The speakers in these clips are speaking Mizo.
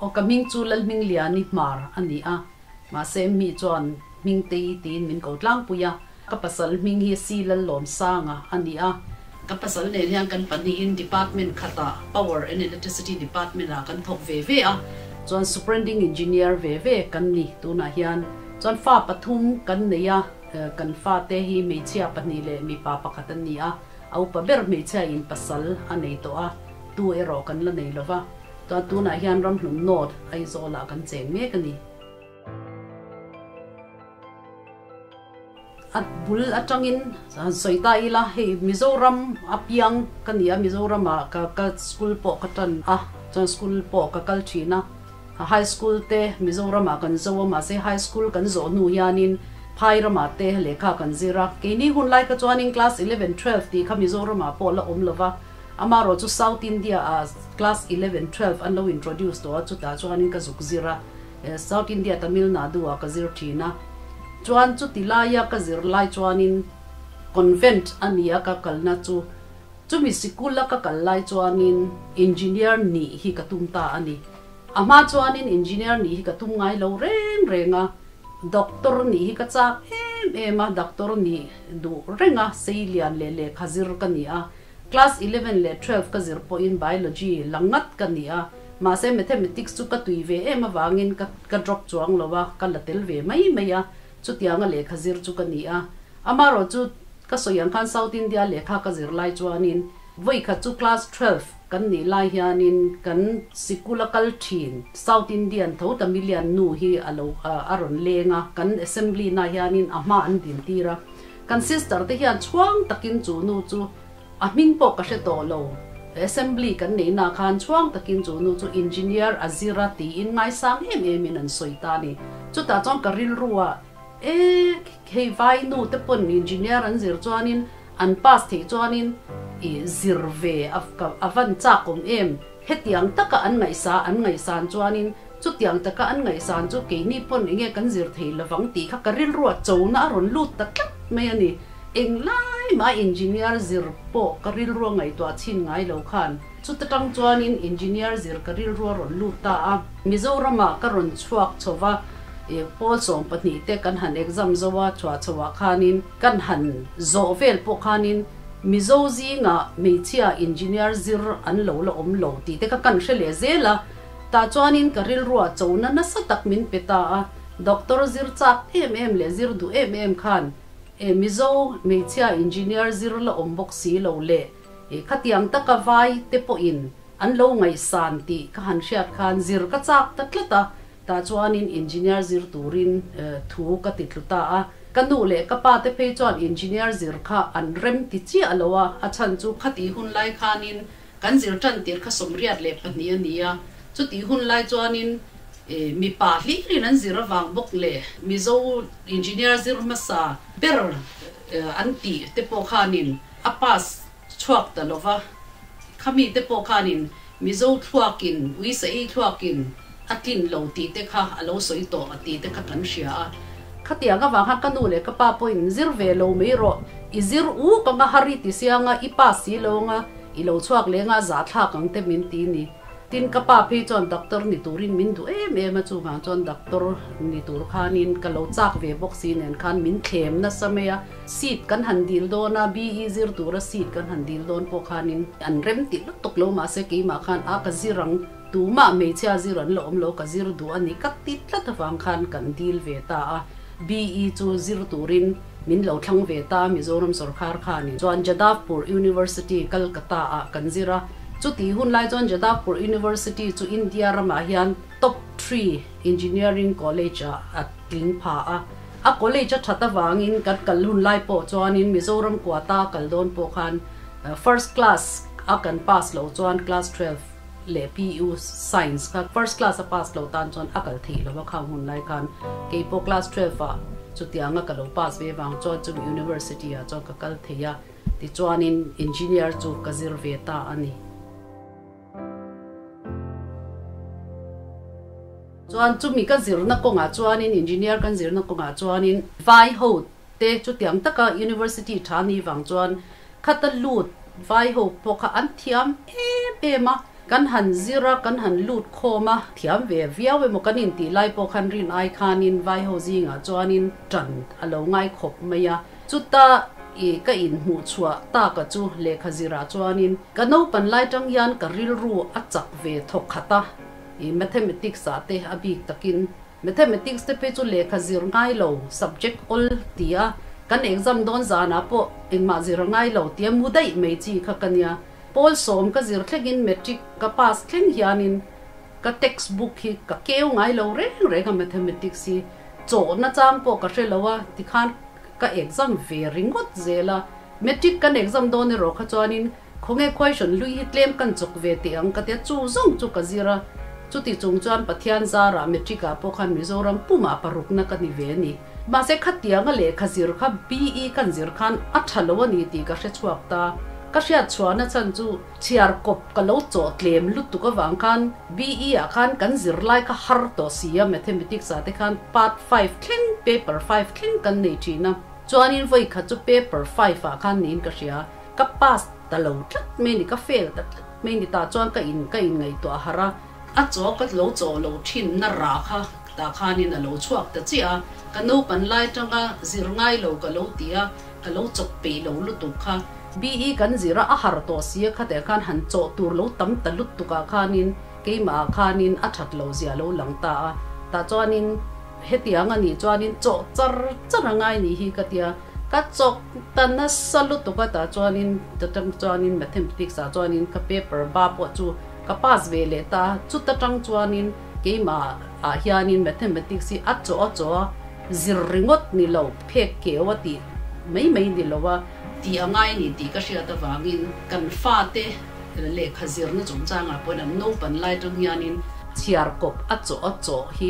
Aw ka hming chu Lalhmingliani Hmar a ni a, mahse mi chuan Hmingtei tiin min ko tlangpui a. Ka pasal hming hi Si Lallawmsanga a ni a. Ka pasal nen hian kan pahnihin department khatah Power and Electricity Department ah kan thawk ve ve a. Chuan Superintending Engineer ve ve kan ni tunah hian. Chuan fa pathum kan nei a, kan fate hi hmeichhia pahnih leh mipa pakhat an ni a. A upa ber hmeichhia in pasal a nei tawh a, tu erawh kan la nei lova. Chuan tunah hian Ramhlun North Aizawlah kan cheng mek a ni. A bul atangin han sawi ta ila, hei Mizoram a piang ka ni a, Mizoramah ka ka school pawh ka tan a, chuan school pawh ka kal thin a, high school te Mizoramah kan zo a, mahse high school kan zawh hnu hianin phai ramah te lehkha kan zir a, keini hun lai kha chuanin class 11, 12 tih kha Mizoramah pawh la awm lova, amaherawh chu South India ah class 11, 12 an lo introduce tawh a, chutah chuanin ka zuk zir a. South India Tamil Nadu ah ka zir thin a, chuan chuti laia ka zir lai chuanin convent a ni a ka kalna chu, chumi sikul a ka kal lai chuanin engineer nih hi ka tum ta a ni. A hma chuanin engineer nih hi ka tum ngai lo reng reng a, doctor nih hi ka chak em em a, doctor nih duh reng a sei lian leh lehkha zir ka ni a, Class 11 leh 12 ka zir pawhin Biology la ngat ka ni a, mahse Mathematics chu ka tui ve em avangin ka ka drop chuang lo a, ka la tel ve mai mai a, chutianga lehkha zir chu ka ni a. Amaherawh chu ka sawi ang khan South India lehkha ka zir lai chuanin vawikhat chu class 12 kan nih lai hianin kan sikul a kal thin South Indian tho Tamilian nu hi a lo a rawn leng a, kan assembly na hianin a hma an din tir a. Kan sister te hian chhuang takin chu nu chu a hming pawh ka hre tawh lo. Assembly kan neih na khan chhuang takin chu nu chu engineer a zir a tiin ngaisang em em in an sawi ta a ni. Chutah chuan ka rilru ah e hei vai nu te pawn engineer an zir chuanin an pass theih chuanin i zir ve a van chak awm em. Hetiang taka an ngaihsa an ngaihsan chuanin chutiang taka an ngaihsan chu keini pawn enge kan zir thei lovang tih kha ka rilruah chona a rawn lut ta tlat mai a ni. Englai mah engineer zir pawh ka rilrua ngaihtuah chhin ngai lo khan chuta tang chuanin engineer zir ka rilrua rawn lut ta a. Mizoramah ka rawn chhuak chho va, pawl 12 te kan han exam zo a, chhuah chhoah khanin kan han zawh vel pawh khanin Mizo zingah hmeichhia engineer zir an lo la awm lo tih te kha kan hre leh zel a, tah chuanin ka rilruah chona nasa tak min pe ta a, doctor zir chak em em leh zir duh em em khan e Mizo hmeichhia engineer zir la awm bawk si lo leh e khatiang taka vai te pawhin an lo ngaihsan tih ka han hriat khan zir ka chak ta tlat a, Tah chuanin engineer zir turin thu ka ti tlu ta a. Ka nu leh ka pa te phei chuan engineer zir kha an rem ti chiah lo a, a chhan chu khatih hun lai khanin kan zir tan tir kha 32 a ni a, chutih hun lai chuanin mipa hlirin an zir avang bawk leh Mizo engineer zir hmasa ber an tih te pawh khanin a pass chhuak ta lo va, khami te pawh khanin Mizo thluakin, Uisaei thluakin a tlin lo tih te kha a lo sawi tawh a tih te kha kan hria a. Khatiang avang khan ka nu leh ka pa pawhin zir ve lo mai rawh, i zir uk anga har i ti sia anga, i pa si lo anga, i lo chhuak leng a, zahthlak ang te min ti ni. Tin, ka pa phei chuan doctor ni turin min duh em em a, chuvang chuan doctor ni tur khanin ka lo chak ve bawk si nen khan min thlem nasa mai a. Seat kan han dil dawn a, BE zir tura seat kan han dil dawn pawh khanin an rem tih lutuk lo mahse keimah khan a ka zir ang, tumah hmeichhia zir an la awm lo, ka zir duh a ni ka ti tlat avang khan kan dil ve ta a, BE chu zir turin min lo thlang ve ta Mizoram sawrkhar khanin chuan Jadavpur University Kolkata ah kan zir a, chutih hun lai chuan Jadavpur University chu India ramah hian top three engineering college ah a tling pha a. A college a that avangin kan kal hun lai pawh chuanin Mizoram quota kal dawn pawh khan first class a kan pass loh chuan class 12 leh PU science kha first class a pass loh tan chuan a kal theih lo a khang hun lai khan kei pawh class 12 ah chutianga ka lo pass ve vang chuan chumi university ah chuan ka kal thei a, tichuanin engineer chu ka zir ve ta a ni. Chuan chumi ka zirna kawngah chuanin engineer kan zirna kawngah chuanin vai ho te chutiang taka university tha ni vang chuan khata lut vai ho pawh kha an thiam em em a. Kan han zir a, kan han lut khawm a, thiam ve viau emaw kan intih lai pawh khan rin ai khanin vai ho zingah chuanin tan a lo ngai khawp mai a. Chuta i ka inhmuh chhuah taka chu lehkha zirah chuanin ka naupan lai tang hian ka rilru a chak ve thawk khat a, i mathematics ah te a bik takin Mathematics te phei chu lehkha zir ngai lo, subject awl tia kan exam dawn zanah pawh engmah zir a ngai lo tia mu daih mai chi kha ka nia. Pawl sawm ka zir thlengin matric ka pass thleng hianin ka text book hi ka keu ngai lo reng reng a mathematics hi chawhna chang pawh ka hre lo a tikhan ka exam ve ringawt zel a. Matric kan exam dawn erawh kha chuanin Khawnge question hlui hi tlem kan chawk ve teh ang ka tia chu zawng chu ka zir a, chuti chung chuan Pathian zarah matric ah pawh khan Mizoram pumah parukna ka ni ve a ni. Mahse khatianga lehkha zir kha BE kan zir khan a tha lo a ni tih ka hre chhuak ta. Ka hriat chhuahna chhan chu chhiar kawp ka lo chawh tlem lutuk avang khan BE ah khan kan zir lai kha har tawh si a, mathematics ah te khan part five thleng, paper five thleng kan nei thin a, chuanin vawi khat chu paper five ah khan niin ka hria. Ka pass ta lo tlat mai ni, ka fail ta tlat mai ni tah chuan ka in ka in ngaihtuah harh a. A chaw ka lo chaw lo thin na rah kha tah khanin a lo chhuak ta chiah a, ka naupan lai tanga zir ngai lo ka lo ti a, ka lo chawp peih lo lutuk kha. BE kan zir a, a har tawh si a khatah khan han chawh tur lo tam ta lutuk ah khanin keimah ah khanin a that lo zia lo lang ta a, tah chuanin hetiang a nih chuanin chawh char char a ngai nih hi ka tia. Ka chawk ta nasa lutuk a tah chuanin ta tang chuanin mathematics ah chuanin ka paper ba pawh chu ka pass ve leh ta a, chuta tang chuanin keimah ah hianin mathematics hi a chaw a chaw a, zir ringawt ni lo, phek keu a tih mai mai ni lo a, tih a ngai ni tih ka hriat avangin kan fate lehkha zirna chungchangah pawhin an naupan lai tang hianin chhiar kawp a chaw a chaw hi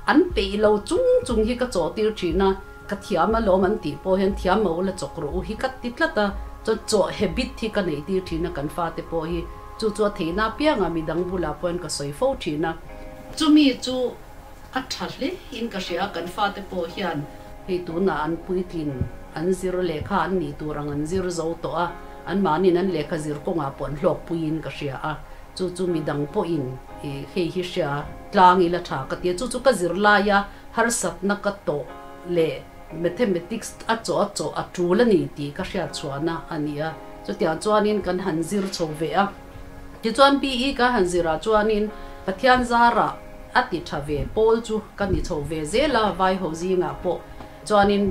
an peih lo chung chung hi ka chaw tir thin a. Ka thiam alawm an tih pawh hian thiam mo la chawk rawh u hi ka ti tlat a, chuan chaw habit hi ka neih tir thin a kan fate pawh hi, chu chu a theihna apiangah midang bulah pawh hian ka sawi fo thin a. Chumi chu a tha hle in ka hria a, kan fate pawh hian hei tunah an puitlin an zir lehkha an nih tur ang an zir zo tawh a, anmahniin an lehkha zir kawngah pawh an hlawkpuiin ka hria a, chu chu midang pawhin hei hi hria tlang ila tha ka ti a, chu chu ka zir laia Harsatna ka tawh leh Mathematics a chaw a chaw a tul a ni tih ka hriat chhuahna a ni a, chutiang chuanin kan han zir chho ve a. Tichuan BE ka han zirah chuanin Pathian zarah a ti tha ve pawl chu ka ni chho ve zel a, vaiho zingah pawh chuanin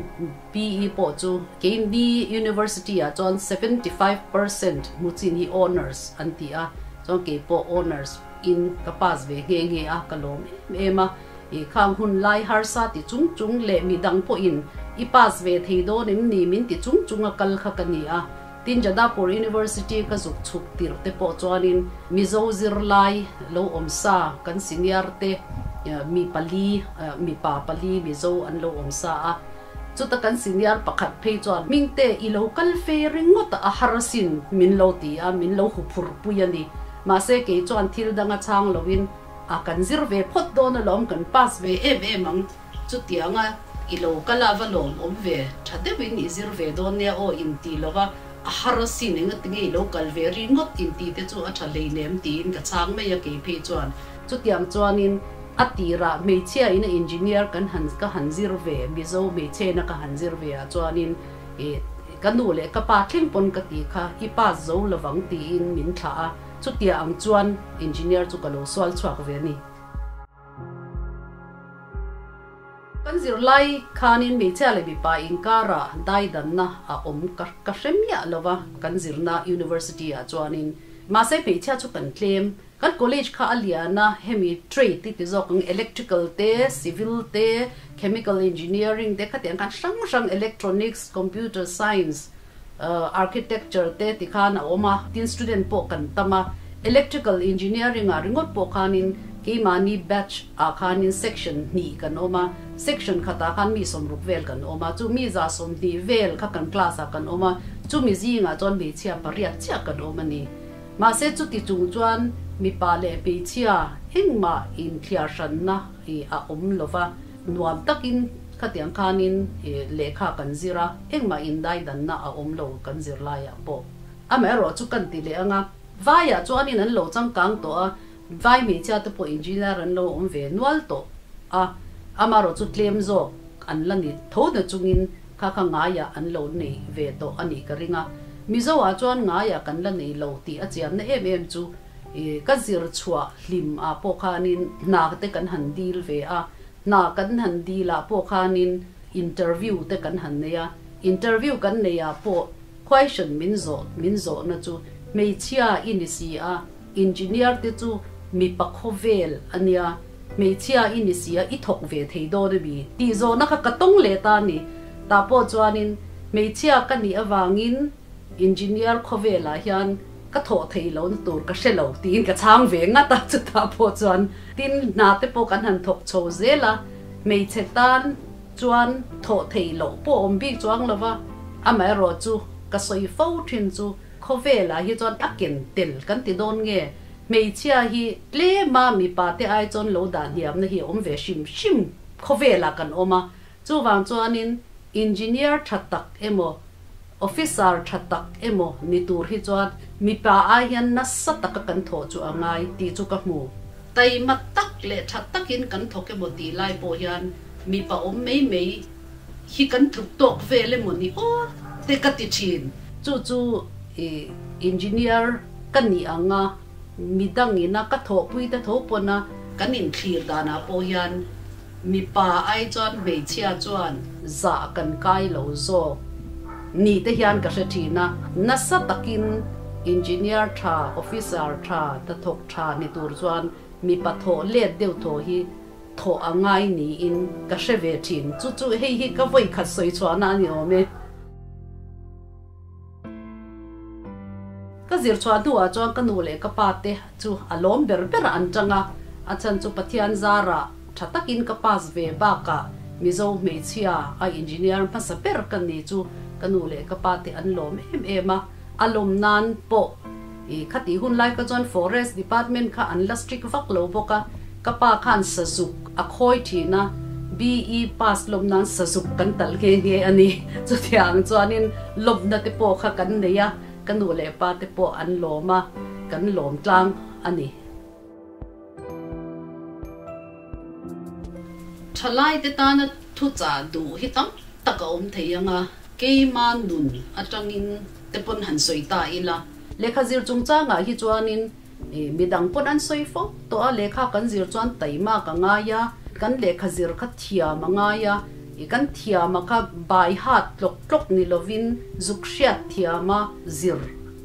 BE pawh chu keini University ah chuan 75% hmuchin hi Honours an ti a, chuan keipawh Honours in ka pass ve nghe nghe a, ka lawm em em a. I khang hun lai harsa ti chung chung leh midang pawhin i pass ve thei dawn em ni min ti chung chung a kal kha ka ni a. Tin Jadavpur University ka zuk chhuk tirh te pawh chuanin Mizo zirlai lo awm sa kan senior te mi pali mipa pali Mizo an lo awm sa a. Chuta kan senior pakhat phei chuan Hmingte i lo kal fe ringawt a harsin min lo ti a, min lo huphurh pui a ni. Mahse kei chuan thil dang a chhang loin A kan zir ve phawt dawn alawm, kan pass ve em em ang. Chutianga i lo kal a va lawm awm ve, tha deuhin i zir ve dawn nia aw inti lova a har asin engatinge i lo kal ve ringawt inti te chu a tha hleinem tiin ka chhang mai a kei phei chuan. Chutiang chuanin a tirah hmeichhia ina engineer kan han ka han zir ve, Mizo hmeichhe ina ka han zir ve ah chuanin i ka nu leh ka pa thleng pawn ka ti kha i pass zo lovang tiin min thlah a. Chutia ang chuan engineer chu ka lo sual chhuak ve a ni. Kan zirlai khanin hmeichhia leh mipa inkarah daidanna a awm ka ka hre miah lo va, kan zirna university ah chuanin. Mahse hmeichhia chu kan tlem. Kan college kha a lian a, hemi trade i ti zawk ang, electrical te, civil te, chemical engineering te khatiang khan hrang hrang electronics, computer science, Architecture te ti khan a awm a, tin student pawh kan tam a, Electrical Engineering ah ringawt pawh khanin keimahni batch ah khanin section hnih kan awm a, section khatah khan mi sawmruk vel kan awm a, chu mi za 20 vel kha kan class ah kan awm a, chumi zingah chuan hmeichhia pariat chiah kan awm a ni. Mahse chuti chung chuan mipa leh hmeichhia engmah inthliar hranna a awm lova, nuam takin Khatiang khanin lehkha kan zir a, engmah indaidanna a awm lo kan zir laiah pawh. Amaherawh chu kan ti leh ang a, Vaiah chuanin an lo changkang tawh a, vai hmeichhia te pawh engineer an lo awm ve nual tawh a, amaherawh chu tlem zawk an la ni tho na chungin kha kha ngaiah an lo nei ve tawh a nih ka ring a. Mizoah chuan ngaiah kan la nei lo tih a chianna em em chu ka zir chhuah hlim ah pawh khanin hna te kan han dil ve a, hna kan han dil ah pawh khanin interview te kan han nei a, interview kan nei ah pawh Question min zawh min zawhna chu hmeichhia i ni si a, engineer te chu mipa khawvel a nia, hmeichhia i ni si a, i thawk ve thei dawn a mi? Tih zawhna kha ka tawng leh ta a ni. Tah pawh chuanin hmeichhia ka nih avangin engineer khawvelah hian ka thawh thei lohna tur ka hre lo tiin ka chhang ve ngat a, chutah pawh chuan tin hna te pawh kan han thawk chho zel a, hmeichhe tan chuan thawh theih loh pawh awm bik chuang lo va, amaherawh chu ka sawi fo thin chu khawvelah hi chuan a ken tel kan ti dawn nge, hmeichhia hi tlema mipa te ai chuan lo dah hniamna hi a awm ve hrim hrim khawvelah kan awm a, chuvang chuanin engineer tha tak emaw officer tha tak emaw ni tur hi chuan mipa ai hian nasa taka kan thawh chu a ngai tih chu ka hmu. Taima tak leh tha takin kan thawk emaw tih lai pawh hian mipa awm mai mai hi kan tluk tawk vel emaw ni aw te ka ti thin. Chu chu i engineer ka nih ang a, midangina ka thawhpui te tho pawn a, kan inthlir danah pawh hian mipa ai chuan hmeichhia chuan zah kan kai lo zawk ni te hian ka hre thin a, nasa takin engineer tha, officer tha, hnathawk tha ni tur chuan mipa thawh let deuh thaw hi thawh a ngai niin ka hre ve thin. Chu chu hei hi ka vawi khat sawi chhuahna a ni awm e. Ka zir chhuah hnuah chuan ka nu leh ka pa te chu a lawm ber ber an tang a, a chhan chu Pathian zarah tha takin ka pass ve bakah Mizo hmeichhia a engineer hmasa ber ka ni chu ka nu leh ka pa te an lawm em em a, a lawm nan pawh I khatih hun lai kha chuan Forest Department kha an la strict vak lo bawk a, ka pa khan sazuk a khawi thin a, BE pass lawm nan sazuk kan talh nghe nghe a ni. Chutiang chuanin lawmna te pawh kha kan nei a, ka nu leh pa te pawh an lawm a, kan lawm tlang a ni. Thalaite tana thuchah duh hi tam tak a awm thei ang a, keima nun atangin te pawn han sawi ta ila. Lehkha zir chungchangah hi chuanin midang pawn an sawi fo tawh a, lehkha kan zir chuan taimak a ngai a, kan lehkha zir kha thiam a ngai a, kan thiama kha bai hat tlawk tlawk ni lovin zuk hriat thiama zir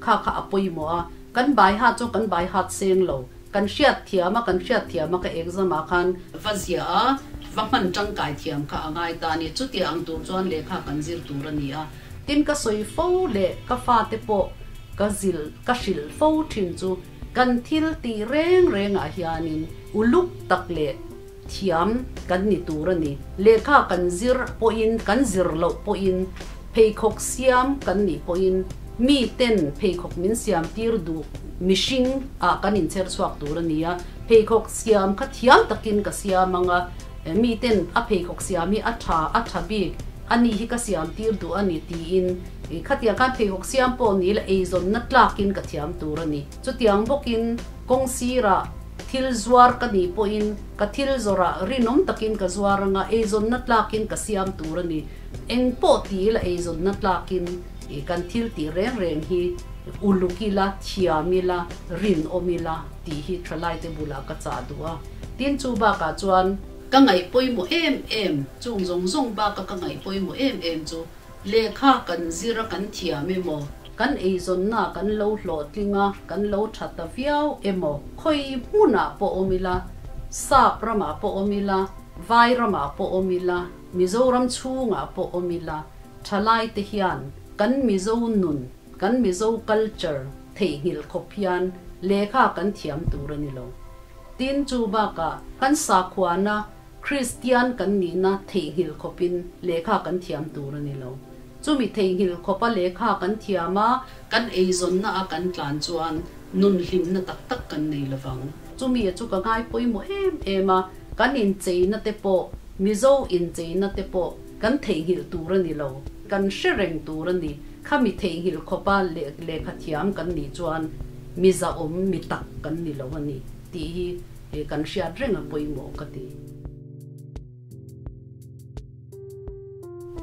kha kha a pawimawh a, kan bai hat chu kan bai hat seng lo. Kan hriat thiam a, kan hriat thiam a ka exam ah khan va ziah a, va hman tangkai thiam kha a ngai ta a ni. Chutia ang tur chuan lehkha kan zir tur a ni a. Tin ka sawi fo leh ka fate pawh ka zil ka hrilh fo thin chu kan thil tih reng reng ah hianin uluk tak leh thiam kan ni tur a ni. Lehkha kan zir pawhin kan zir loh pawhin pheikhawk siam kan nih pawhin mi ten pheikhawk min siam tir duh mihring ah kan inchher chhuak tur a ni a. Pheikhawk siam kha thiam takin ka siam ang a, mi ten a pheikhawk siam hi a tha a tha bik a ni hi ka siam tir duh a ni tiin khatiang khan pheikhawk siam pawh ni ila eizawnna tlakin ka thiam tur a ni. Chutiang bawkin kawng sirah Thil zuar ka nih pawhin ka thil zawrah rinawm takin ka zuar anga eizawnna tlakin ka siam tur a ni. Eng pawh ti ila eizawnna tlakin kan thil tih reng reng hi uluk ila, thiam ila, rinawm ila tih hi thalaite bulah ka chah duh a. Tin chu bakah chuan ka ngaih pawimawh em em, chung zawng zawng baka ka ngaih pawimawh em em chu Lehkha kan zir a kan thiam emaw? Kan eizawnna kan lo hlawhtling a, kan lo tha ta viau emaw? Khawi hmunah pawh awm ila, Sap ramah pawh awm ila, Vai ramah pawh awm ila, Mizoram chhungah pawh awm ila, thalaite hian kan Mizo nun, kan Mizo culture theihnghilh khawp hian lehkha kan thiam tur a ni lo. Tin, chu bakah kan sakhuana Kristian kan nihna theihnghilh khawpin lehkha kan thiam tur a ni lo. Chumi theihnghilh khawpa lehkha kan thiam a, kan eizawnna a kan tlan chuan nun hlimna tak tak kan nei lovang. Chumi chu ka ngai pawimawh em em a, kan incheina te pawh, Mizo incheina te pawh kan theihnghilh tur a ni lo, kan hre reng tur a ni. Khami theihnghilh khawpa lehkha thiam kan nih chuan. mi zahawm mi tak kan ni lo a ni tih hi kan hriat reng a pawimawh ka ti.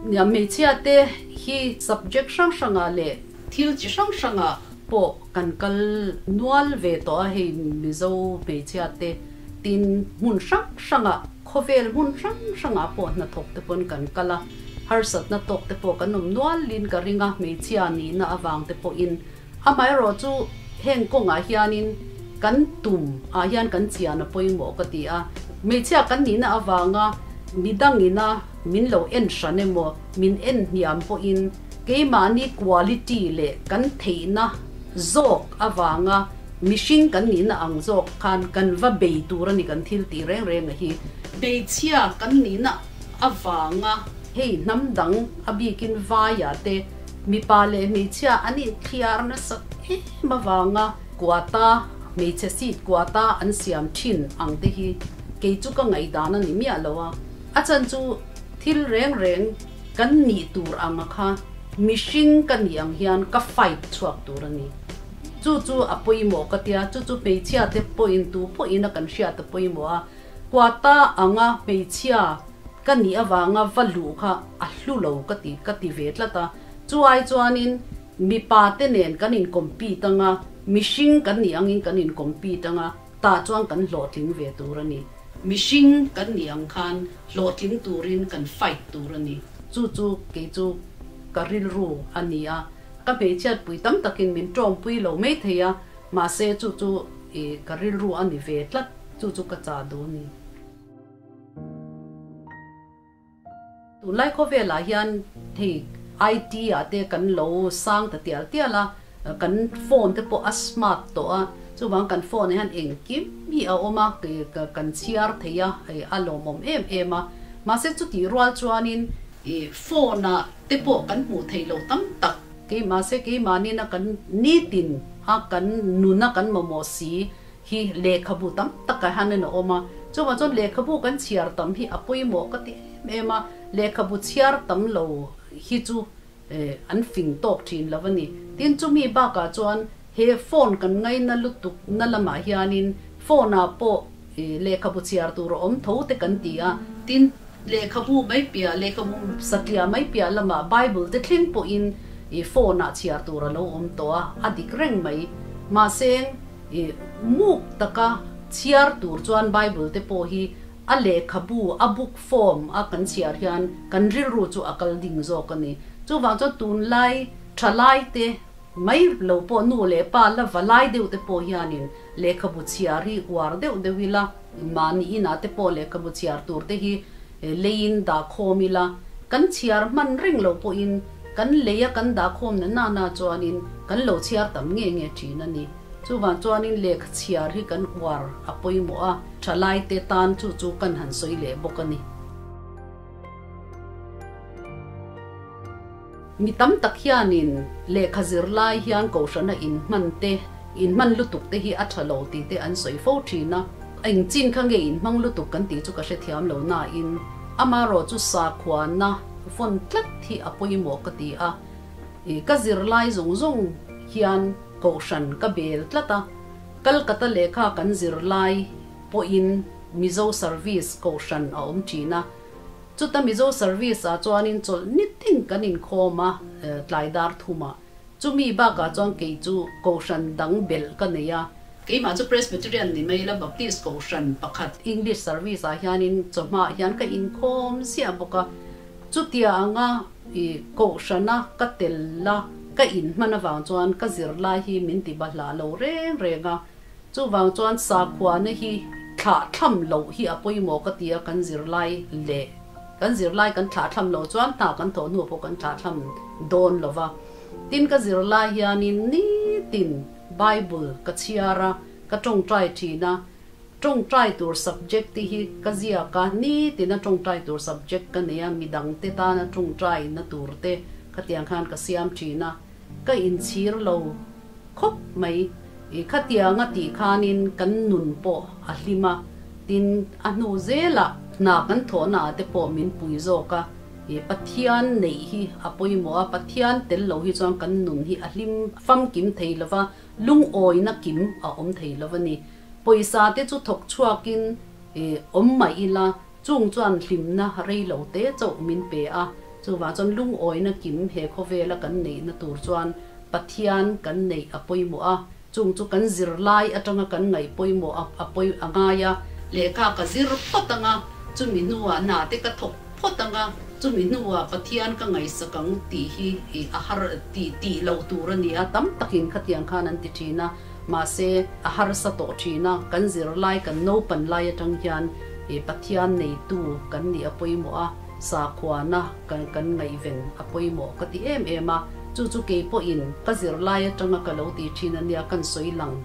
Nia, hmeichhia te hi subject hrang hrangah leh thil chi hrang hrangah pawh kan kal nual ve tawh a, hei Mizo hmeichhia te tin hmun hrang hrangah khawvel hmun hrang hrangah pawh hnathawk te pawn kan kal a, harsatna tawk te pawh kan awm nualin ka ring a, hmeichhia nihna avang te pawhin amaherawh chu heng kawngah hianin kan tum ah hian kan chian a pawimawh ka ti a, hmeichhia kan nihna avanga midangina min lo en hran emaw min en hniam pawhin keimahni quality leh kan theihna zawk avanga mihring kan nihna ang zawk khan kan va bei tur a ni kan thil tih reng reng a hi. Hmeichhia kan nihna avanga hei hnam dang a bikin vaia te mipa leh hmeichhia an inthliar nasa em avanga quota hmeichhe seat quota an siam thin ang te hi kei chu ka ngaihdan a ni miah lo a, a chan chu thil reng reng kan nih tur anga kha mihring ka nih ang hian ka fight chhuak tur a ni. Chu chu a pawimawh ka tia, chu chu hmeichhia te pawhin tu pawhin a kan hriat a pawimawh a, quota anga hmeichhia ka nih avanga va luh kha a hlu lo ka ti ka ti ve tlat a, chu ai chuanin mipa te nen kan in compete anga, mihring kan nih angin kan in compete anga, tah chuan kan hlawhtling ve tur a ni. Mihring kan nih ang khan hlawhtling turin kan fight tur a ni. Chu chu kei chu ka rilru a ni a, ka hmeichhiat pui tam takin min tawngpui lo mai thei a, mahse chu chu ka rilru a ni ve tlat, chu chu ka chah duh a ni. Tunlai khawvelah hian hei IT ah te kan lo sang ta tial tial a, kan phone te pawh a smart tawh a, chuvang kan phone ah hian engkim hi a awm a, kan chhiar thei a, a lawmawm em em a. Mahse chutih rual chuanin phone ah te pawh kan hmuh theih loh tam tak, mahse keimahni na kan nitin a kan nuna kan mamawh si hi lehkhabu tam takah hianin a awm a, chuvang chuan lehkhabu kan chhiar tam hi a pawimawh ka ti em em a, lehkhabu chhiar tam lo hi chu an fing tawk thin lo a ni. Tin, chumi bakah chuan he phone kan ngaina lutuk na lamah hianin phone ah pawh lehkhabu chhiar tur a awm tho te kan ti a, tin, lehkhabu mai piah, lehkhabu satliah mai piah lamah Bible te thleng pawhin phone ah chhiar tur a lo awm tawh a, a dik reng mai. Mahse, I muk taka chhiar tur chuan Bible te pawh hi a lehkhabu, a book form a kan chhiar hian kan rilru chu a kal ding zawk a ni. Chuvang chuan tunlai thalai te mai lo pawh nu leh pa la va lai deuh te pawh hianin lehkhabu chhiar hi uar deuh deuh ila, mahni inah te pawh lehkhabu chhiar tur te hi leiin dah khawm ila, kan chhiar hman reng lo pawhin kan leia kan dah khawm na nana chuanin kan lo chhiar tam nge nge thin a ni. Chuvang chuanin lehkha chhiar hi kan uar a pawimawh a, thalaite tan chu chu kan han sawi leh bawk a ni. Mi tam tak hianin lehkha zir lai hian kohhrana inhman te, inhman lutuk te hi a tha lo tih te an sawi fo thin a. Eng chin kha nge inhmang lutuk kan tih chu ka hrethiam lo nain amarawh chu sakhuana vawn tlat hi a pawimawh ka ti a. Ka zirlai zawng zawng hian Kohhran ka bel tlat a, Calcutta lehkha kan zir lai pawhin Mizo Service Kohhran a awm thin a. Chuta Mizo Service ah chuanin chawlh nitin kan inkhawm a, tlai dar thumah. Chumi bakah chuan kei chu Kohhran dang belh ka nei a. Keimah chu Presbyterian ni mai ila Baptist Kohhran pakhat English Service ah hianin chawhmaah hian ka inkhawm ziah bawk a. Chutia anga i kohhrana ka tel a, ka inhman avang chuan ka zirlai hi min ti bahlah lo reng reng a. Chuvang chuan sakhuana hi thlah thlam loh hi a pawimawh ka ti a, kan zirlai leh kan zirlai kan thlah thlam loh chuan hna kan thawh hnu pawh kan thlah thlam dawn lo va. Tin ka zirlai hianin nitin Bible ka chhiar a, ka tawngtai thin a, Tawngtai tur subject tih hi ka ziak a, nitina tawngtai tur subject ka nei a, midang te tana tawngtai na tur te khatiang khan ka siam thin a, ka inchhir lo khawp mai. I khatianga tih khanin kan nun pawh a hlim a, tin a hnu zelah hna kan thawhna ah te pawh min pui zawk a. I Pathian neih hi a pawimawh a, Pathian tel lo hi chuan kan nun hi a hlim famkim thei lo va, lungawina kim a awm thei lo a ni. Pawisa te chu thawk chhuakin awm mai ila, chung chuan hlimna rei lo te chauh min pe a. Chuvang chuan lungawina kim he khawvela kan neihna tur chuan Pathian kan neih a pawimawh a, chung chu kan zirlai atanga kan ngaih pawimawh a pawi a ngai a. Lehkha ka zir phawt anga, chumi hnuah hna te ka thawk phawt anga, chumi hnuah Pathian ka ngaihsak ang tih hi a har tih tih loh tur a ni a, tam takin khatiang khan an ti thin a, mahse a harsa tawh thin a, kan zirlai kan naupan lai atang hian Pathian neitu kan nih a pawimawh a. Sakhuana kan kan ngaihven a pawimawh ka ti em em a, chu chu kei pawhin ka zirlai atanga ka lo ti thin a nia kan sawi lang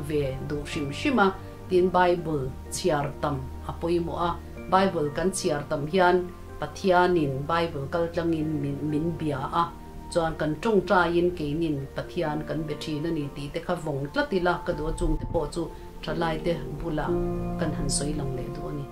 ve duh hrim hrim a, tin Bible chhiar tam a pawimawh a, Bible kan chhiar tam hian Pathianin Bible kal tlangin min min bia a, chuan kan tawngtaiin keinin Pathian kan be thin a ni tih te kha vawng tlat ila ka duh a, chungte pawh chu thalaite bulah kan han sawi lang leh duh a ni.